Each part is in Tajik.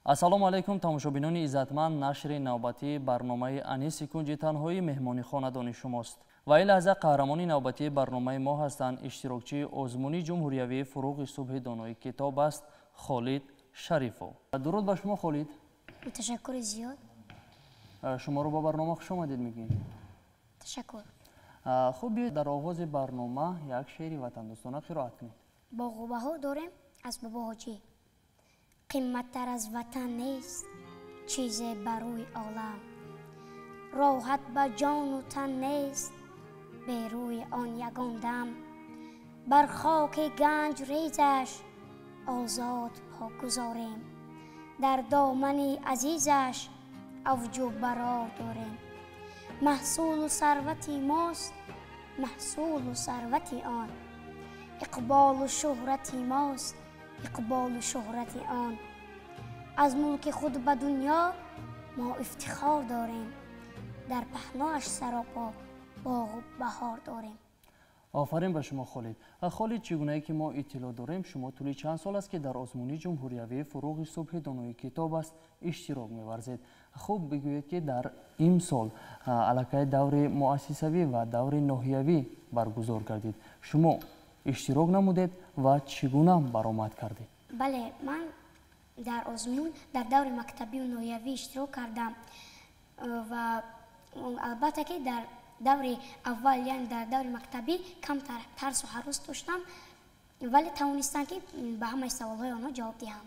Ассалому алайкум, тамошобинони иззатманд. Нашри навбатии барномаи Аниси кунҷи танҳоӣ меҳмони хонадони шумост. Ва ин лаҳза қаҳрамони навбатии барномаи мо ҳастанд, иштирокчии озмуни ҷумҳуриявии «Фуруғи субҳи донои китоб» аст, Холид Шарифов. Дуруд ба шумо, Холид. Ташаккури зиёд. Шуморо ба барнома хушомадед мегӯем. Ташаккур. Хуб, биёед, дар оғози барнома як шеъри ватандӯстона қироат кунед. Боғу баҳор дорем аз Бобо Ҳоҷӣ, қимматтар аз ватан нест чизе бар рӯи олам, роҳат ба ҷону тан нест берӯи он ягон дам, бар хоки ганҷ резаш озод по гузорем, дар домани азизаш авҷу барор дорем. Маҳсулу сарвати мост маҳсулу сарвати он, иқболу шӯҳрати мост иқболу шӯҳрати он. Аз мулки худ ба дунё мо ифтихор дорем, дар паҳноаш саропо боғу баҳор дорем. Офарин ба шумо, Холид. Холид, чӣ гунае ки мо иттилоъ дорем, шумо тӯли чанд сол аст, ки дар озмуни ҷумҳуриявии «Фуруғи субҳи донои китоб» аст иштирок меварзед. Хуб, бигӯед, ки дар имсол аллакай даври муассисавӣ ва даври ноҳиявӣ баргузор гардид. Шумо иштирок намудед ва чӣ гуна баромад кардед? Бале, ман дар озмун дар даври мактабию ноҳиявӣ иштирок кардам ва албатта ки дар даври аввал, яъне дар даври мактабӣ, камтар тарсу ҳарос доштам, вале тавонистам, ки ба ҳамаи саволҳои онҳо ҷавоб диҳам.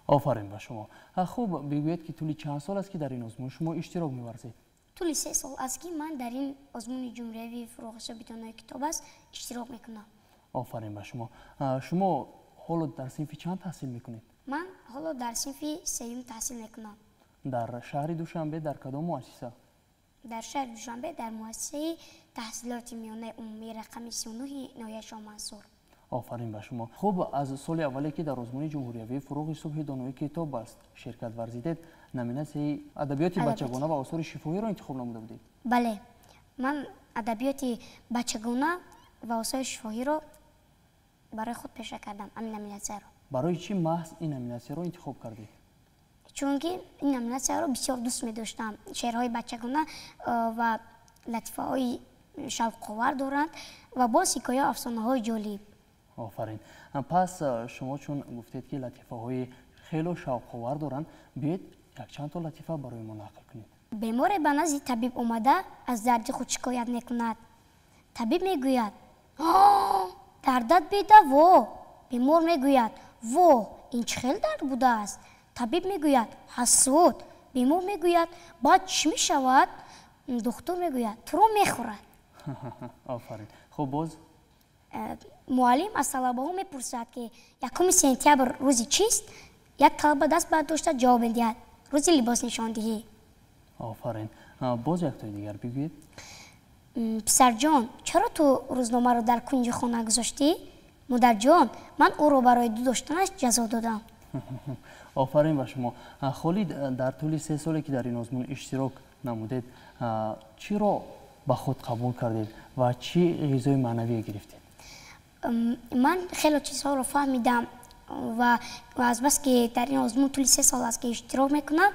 Офарин ба шумо. Хуб, бигӯед, ки тӯли чанд сол аст, ки дар ин озмун шумо иштирок меварзед? Тӯли 3 сол аст, ки ман дар ин озмуни ҷумҳуриявии «Фуруғи субҳи донои китоб» аст иштирок мекунам. Офарин ба шумо. Шумо ҳоло дар синфи чанд таҳсил мекунед? Ман ҳоло дар синфи сеюм таҳсил мекунам. Дар шаҳри Душанбе дар кадом муассиса? Дар шаҳри Душанбе, дар муассисаи таҳсилоти миёнаи умумии рақами 39-и ноҳияи Шоҳмансур. Офарин ба шумо. Хуб, аз соли аввале, ки дар озмуни ҷумҳуриявии «Фуруғи субҳи донои китоб» аст ширкат варзидед, номинатсияи адабиёти бачагона ва осори шифоҳиро интихоб намуда будед. Бале, ман адабиёти бачагона ва осори шифоҳиро барои худ пеша кардам, ҳамин номинатсияро. Барои чӣ маҳз ин номинатсияро интихоб кардед? Чунки ин номинатсияро бисёр дӯст медоштам. Шеърҳои бачагона ва латифаҳои шавқовар доранд ва боз ҳикоя, афсонаҳои ҷолиб. Офарин. Пас шумо чун гуфтед, ки латифаҳои хело шавқовар доранд, биёед, якчанд то латифа барои мо нақл кунед. Беморе ба назди табиб омада, аз дарди худ шикоят мекунад. Табиб мегӯяд: «Дардат бедаво». Бемор мегӯяд: «Во, ин чӣ хел дард будааст?» Табиб мегӯяд: «Ҳасуд». Бемор мегӯяд: «Баъд чӣ мешавад?» Духтур мегӯяд: «Туро мехӯрад». Офарин. Хуб, боз? Муаллим аз талабаҳо мепурсад, ки 1 сентябр рӯзи чист? Як талаба даст бардошта ҷавоб медиҳад: «Рӯзи либоснишондиҳӣ». Офарин. Боз яктои дигар бигӯед. Писарҷон, чаро ту рӯзномаро дар кунҷи хона гузоштӣ? Модарҷон, ман ӯро барои ду доштанаш ҷазо додам. Офарин ба шумо, Холид. Дар тӯли 3 соле, ки дар ин озмун иштирок намудед, чиро ба худ қабул кардед ва чӣ ғизои маънавие гирифтед? Ман хеле чизҳоро фаҳмидам ва азбаски дар ин озмун тӯли 3 сол аст, ки иштирок мекунам,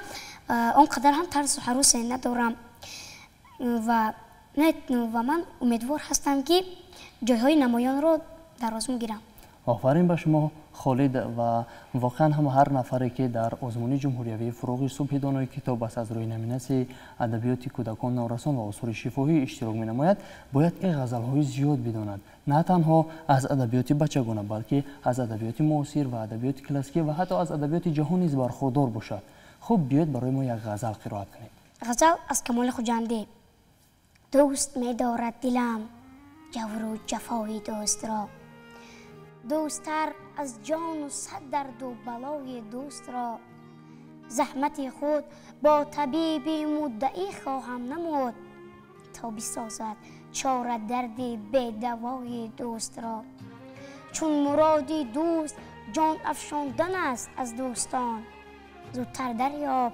он қадар ҳам тарсу ҳаросе надорам ва ман умедвор ҳастам, ки ҷойҳои намоёнро дар озмун гирам. Офарин ба шумо, Холид. Ва воқеан ҳам ҳар нафаре, ки дар озмуни ҷумҳуриявии «Фуруғи субҳи донои китоб» аст аз рӯи номинатсияи адабиёти кӯдакон, наврасон ва осори шифоҳӣ иштирок менамояд, бояд ин ғазалҳои зиёд бидонад, на танҳо аз адабиёти бачагона, балки аз адабиёти муосир ва адабиёти классикӣ ва ҳатто аз адабиёти ҷаҳон низ бархурдор бошад. Хуб, биёед, барои мо як ғазал қироат кунед. Ғазал аз Камоли Хуҷандӣ. Дӯст медорад дилам ҷавру ҷафои дӯстро, дӯсттар аз ҷону сад дарду балои дӯстро. Заҳмати худ бо табиби муддаӣ хоҳам намуд, то бисозад чора дарди бедавои дӯстро. Чун муроди дӯст ҷон афшондан аст аз дӯстон, зудтар дарёб,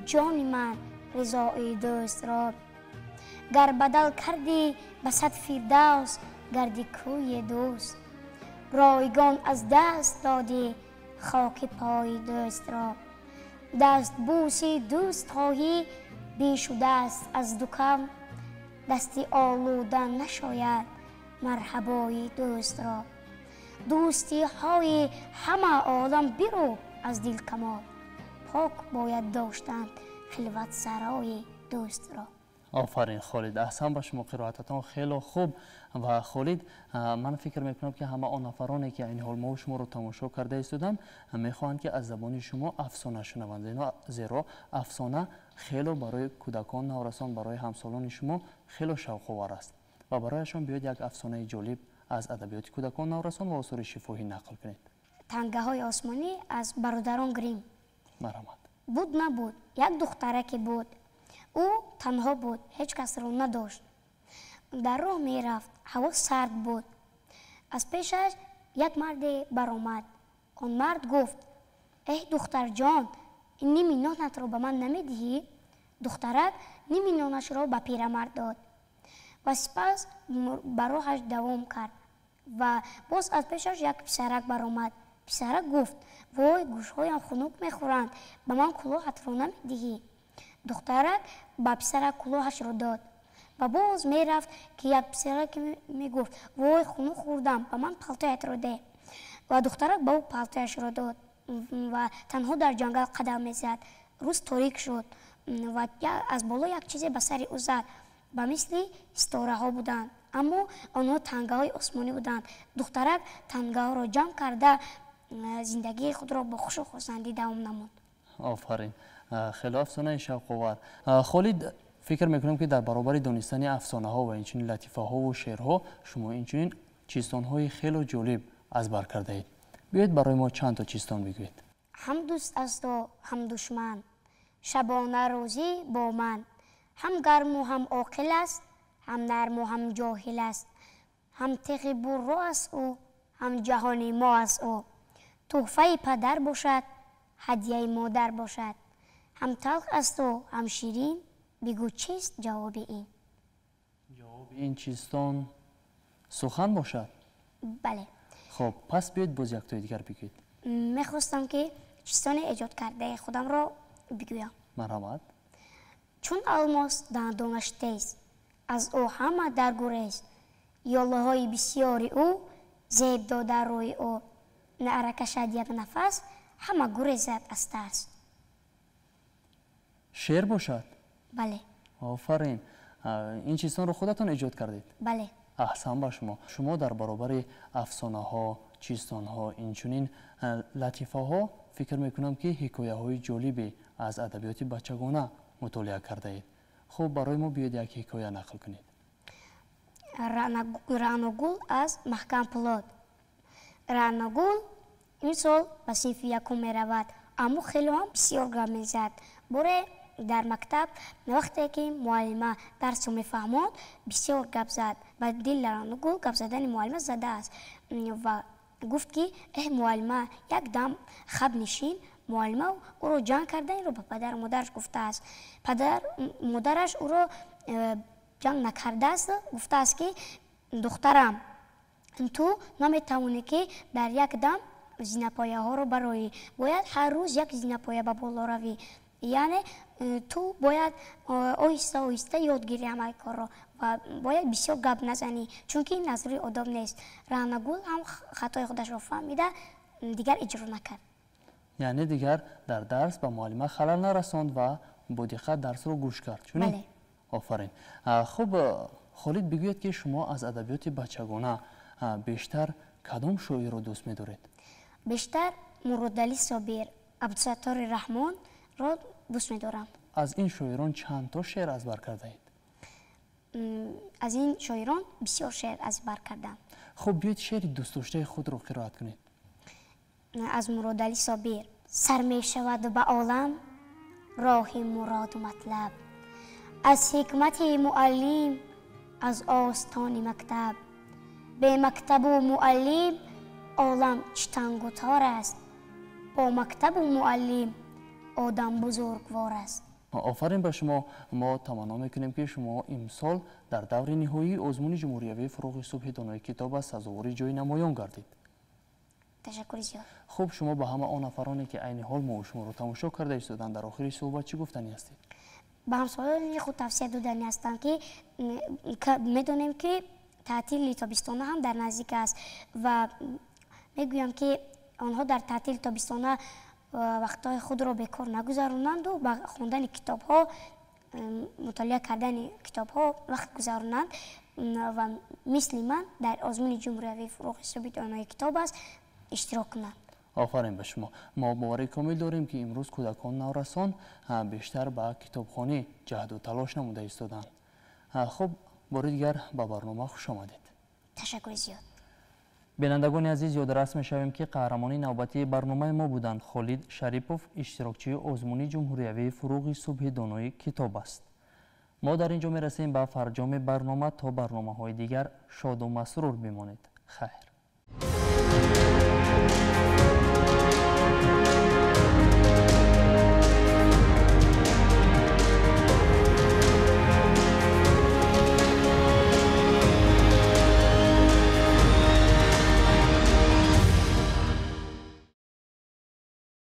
ҷони ман, ризои дӯстро. Гар бадал кардӣ ба сад фирдавс гарди кӯи дӯст, ройгон аз даст додӣ хоки пои дӯстро. Дастбӯси дӯст хоҳӣ бешудааст аз дукам, дасти олуда нашояд марҳабои дӯстро. Дӯстиҳои ҳама олам бирӯ аз дил камол, пок бояд доштан хилватсарои дӯстро. Офарин Холид, аҳсан ба шумо, қироататон хело хуб. Ва Холид, ман фикр мекунам ки ҳама он нафароне ки айни ҳол мо шуморо тамошо карда истоданд, мехоҳанд ки аз забони шумо афсона шунаванд, зеро афсона хело барои кӯдакон, наврасон, барои ҳамсолони шумо хело шавқовар аст. Ва барояшон биёед як афсонаи ҷолиб аз адабиёти кӯдакон, наврасон ва осори шифоҳӣ нақл кунед. Тангаҳои осмонӣ аз бародарон Грим. Марҳамат. Буд набуд, як духтараке буд. Ӯ танҳо буд, ҳеҷ касро надошт. Дар роҳ мерафт, ҳаво сард буд. Аз пешаш як марде баромад. Он мард гуфт: эҳ духтарҷон, ин ними нонатро ба ман намедиҳӣ? Духтарак ними нонашро ба пирамард дод ва сипас ба роҳаш давом кард. Ва боз аз пешаш як писарак баромад. Писарак гуфт: вой, гӯшҳоям хунук мехӯранд, ба ман кулоҳатро намедиҳӣ? Духтарак ба писарак кулоҳашро дод ва боз мерафт ки як писарак мегуфт: вой, хунук хӯрдам, ба ман палтоятро деҳ. Ва духтарак ба ӯ палтояшро дод ва танҳо дар ҷангал қадам мезад. Рӯз торик шуд ва аз боло як чизе ба сари ӯ зад. Ба мисли ситораҳо буданд, аммо онҳо тангаҳои осмонӣ буданд. Духтарак тангаҳоро ҷамъ карда зиндагии худро бо хушу хурсандӣ давом намуд. Офарин, хеле афсонаи шавқовар. Холид, фикр мекунам ки дар баробари донистани афсонаҳо ва инчунин латифаҳову шеърҳо шумо инчунин чистонҳои хело ҷолиб аз бар кардаед. Биёед барои мо чанд то чистон бигӯед. Ҳам дӯст асту ҳам душман, шабона рӯзӣ бо ман, ҳам гарму ҳам оқил аст, ҳам нарму ҳам ҷоҳил аст, ҳам теғи бурро аст ӯ, ҳам ҷаҳони мо аст ӯ. Туҳфаи падар бошад, ҳадияи модар бошад, ҳам талх асту ҳам ширин, бигӯ чист ҷавоби ин? Ҷавоби ин чистон сухан бошад? Бале. Хоб, пас биёед боз яктои дигар бигӯед. Мехостам ки чистони эҷод кардаи худамро бигӯям. Марҳамат. Чун алмос дандонаш тез, аз ӯ ҳама дар гурез, ёлаҳои бисёри ӯ зеб дода рӯи ӯ, наъра кашад як нафас, ҳама гурезад аз тарс. Шеър бошад? Бале. Офарин. Ин чизонро худатон эҷод кардед? Бале. Аҳсан ба шумо. Шумо дар баробари афсонаҳо, чистонҳо, инчунин латифаҳо фикр мекунам ки ҳикояҳои ҷолибе аз адабиёти бачагона мутолиа кардаед. Хуб, барои мо биёед як ҳикоя нақл кунед. Раъногул аз Маҳкам Пулод. Раъногул ин сол ба синфи якум меравад, аммо хело ҳам бисёр гап мезад. Боре дар мактаб вақте ки муаллима дарсро мефаҳмонд, бисёр гап зад. Ба дил Раъногул гап задани муаллима задааст ва гуфт ки эҳ муаллима, як дам хаб нишин. Муаллима ӯро ҷанг карда инро ба падару модараш гуфтааст. Падар модараш ӯро ҷанг накардааст, гуфтааст ки духтарам, ту наметавонӣ ки дар як дам зинапояҳоро бароӣ, бояд ҳар рӯз як зинапоя ба боло равӣ. Яъне ту бояд оҳиста оҳиста ёд гирӣ ҳамаи корро ва бояд бисёр гап назанӣ, чунки ин аз рӯи одоб нест. Раъногул ҳам хатои худашро фаҳмида дигар иҷро накард. Яъне дигар дар дарс ба муаллима халал нарасонд ва бо диққат дарсро гӯш кард. Чунин? Бале. Офарин. Хуб, Холид, бигӯед ки шумо аз адабиёти бачагона бештар кадом шоирро дӯст медоред? Бештар Муродалӣ Собир, Абдусаттори Раҳмонро дӯст медорам. Аз ин шоирон чанд то шеър аз бар кардаед? Аз ин шоирон бисёр шеър аз бар кардам. Хуб, биёед шеъри дӯстдоштаи худро қироат кунед. Аз Муродалӣ Собир. Сар мешавад ба олам роҳи муроду матлаб, аз ҳикмати муаллим, аз остони мактаб. Бе мактабу муаллим олам чӣ тангу тор аст, бо мактабу муаллим одам бузургвор аст. Офарин ба шумо. Мо таманно мекунем ки шумо имсол дар даври ниҳоии озмуни ҷумҳуриявии фурӯғи субҳи донои китоб аз сазовори ҷои намоён гардид. Ташаккури зиёд. Хуб, шумо ба ҳама он нафароне, ки айни ҳол мо шуморо тамошо карда истоданд, дар охири суҳбат чӣ гуфтанӣ ҳастед? Ба ҳамсолони худ тавсия додани ҳастам, ки медонем, ки таътили тобистона ҳам дар наздик аст, ва мегӯям, ки онҳо дар таътили тобистона вақтҳои худро бекор нагузаронанду ба хондани китобҳо, мутолиа кардани китобҳо вақт гузаронанд ва мисли ман дар озмуни ҷумҳуриявии «Фурӯғи субҳи донои китоб аст» иштирок кунанд. Офарин ба шумо. Мо боварӣ комил дорем, ки имрӯз кӯдакон, наврасон бештар ба китобхонӣ ҷаҳду талош намуда истоданд. Хуб, бори дигар ба барнома хуш омадед. Ташаккури зиёд. Бинандагони азиз, ёдрас мешавем, ки қаҳрамони навбатии барномаи мо буданд Холид Шарипов, иштирокчии озмуни ҷумҳуриявии «Фурӯғи субҳи донои китоб аст». Мо дар ин ҷо мерасем ба фарҷоми барнома. То барномаҳои дигар шоду масрур бимонед. Хайр.